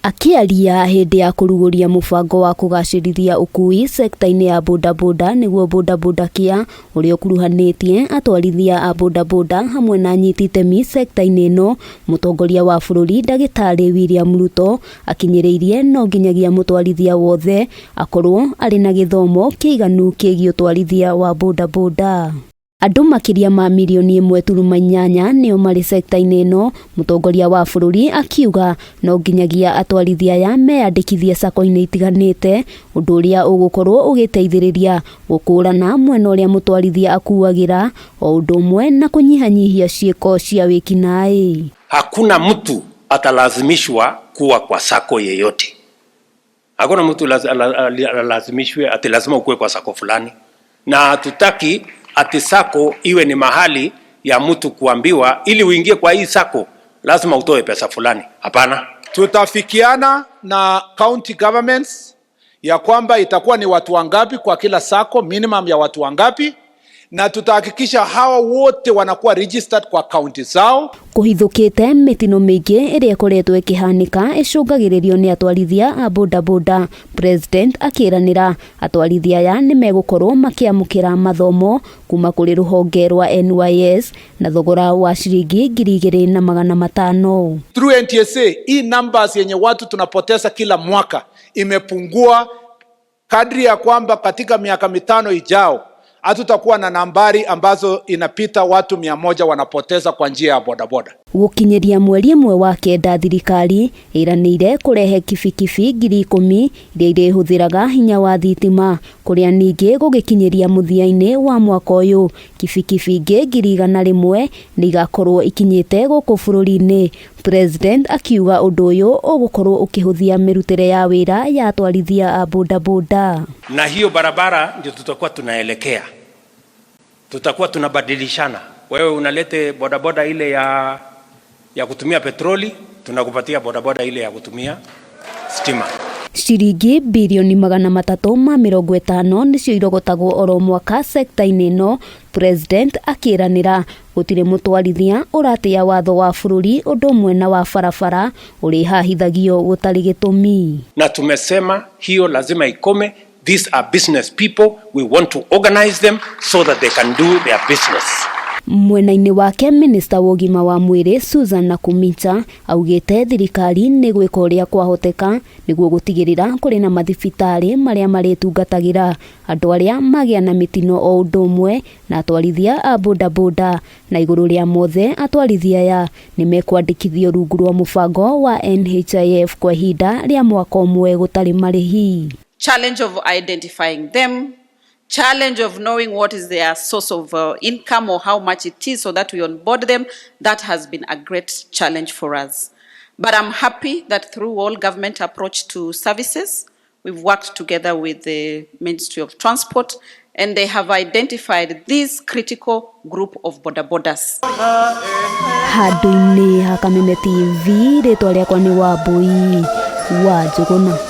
Akĩaria hĩndĩ ya kũrugũria mũbango wa kũgacĩrithia ũkui sekta-inĩ ya bodaboda nĩguo Bodaboda Care ũrĩa ũkuruhanĩtie atwarithia a bodaboda hamwe na anyiti itemi sekta-inĩ ĩno, mũtongoria wa bũrũri Ndagĩtarĩ William Ruto akinyĩrĩirie no nginyagia mũtwarithia wothe akorwo arĩ na gĩthomo kĩiganu kĩgiĩ ũtwarithia wa bodaboda. Andũ makĩria ma mirioni 1.8 nĩo marĩ sekta-inĩ ĩno, mũtongoria wa bũrũri akiuga no nginyagia atwarithia aya meyandĩkithie sacco-inĩ itiganĩte, ũndũ ũrĩa ũgũkorwo ũgĩteithĩrĩria gũkũrana mwena ũrĩa mũtwarithia akuagĩra, o ũndũ ũmwe na kũnyihanyihia ciĩko cia wĩkinaĩ. Hakuna mtu atalazimishwa kuwa kwa sacco yeyote. Hakuna mtu alazimishwe ati lazima ukuwe kwa sacco fulani, na hatutaki ati sacco iwe ni mahali ya mtu kuambiwa ili uingie kwa hii sacco lazima utoe pesa fulani. Hapana. Tutafikiana na county governments ya kwamba itakuwa ni watu wangapi kwa kila sacco, minimum ya watu wangapi, na tutahakikisha hawa wote wanakuwa registered kwa county zao. Kũhithũkĩte mĩtino mĩingĩ ĩrĩa ĩkoretwo ĩkĩhanĩka ĩcũngagĩrĩrio nĩ atwarithia a bodaboda. President akĩranĩra atwarithia aya nĩ megũkorwo makĩamũkĩra mathomo kuma kũrĩ rũhonge rwa NYS na thogora wa ciringi 2500. Through NTSA, hii numbers yenye watu tunapoteza kila mwaka imepungua kadri ya kwamba katika miaka 5 ijao hatutakuwa na nambari ambazo inapita watu 100 wanapoteza kwa njia ya bodaboda. Gũkinyĩria mweri ĩmwe wa kenda thirikari ĩranĩire kũrehe kibikibi 10,000 iria irĩhũthĩraga hinya wa thitima kũrĩa ningĩ gũgĩkinyĩria mũthia-inĩ wa mwaka ũyũ kibikibi ingĩ 100,000 nĩ igakorwo ikinyĩte gũkũ bũrũri-inĩ. President akiuga ũndũ ũyũ ũgũkorwo ũkĩhũthia mĩrutĩre ya wĩra ya atwarithia a bodaboda. Na hiyo barabara ndio tutakuwa tunaelekea, tutakuwa tunabadilishana. Wewe unalete bodaboda ile ya kutumia petroli, tunakupatia bodaboda ile ya kutumia stima. Ciringi birioni 350 nĩcio irogotagwo oro mwaka sekta-inĩ ĩno. President akĩranĩra gũtirĩ mũtwarithia ũratĩa watho wa bũrũri ũndũ ũmwe na wa barabara ũrĩhahithagio gũtarĩ gĩtũmi. Na tumesema hiyo lazima ikome. These are business people. We want to organize them so that they can do their business. Mwena-inĩ wake minista wa ũgima wa mwĩrĩ Susan Nakhumicha augĩte thirikari nĩ gwĩka ũrĩa kwahoteka nĩguo gũtigĩrĩra kũrĩ na mathibitarĩ marĩa marĩtungatagĩra andũ arĩa magĩa na mĩtino o ũndũ ũmwe na atwarithia a bodaboda na igũrũ rĩa mothe atwarithia aya nĩ mekwandĩkithio rungu rwa mũbango wa NHIF kwa ihinda rĩa mwaka ũmwe gũtarĩ marĩhi. Challenge of identifying them, challenge of knowing what is their source of income or how much it is so that we onboard them, that has been a great challenge for us. But I'm happy that through all government approach to services, we've worked together with the Ministry of Transport and they have identified this critical group of boda bodas. Handũ-inĩ ha Kameme TV rĩtwa rĩakwa nĩ Wambui wa Njũgũna.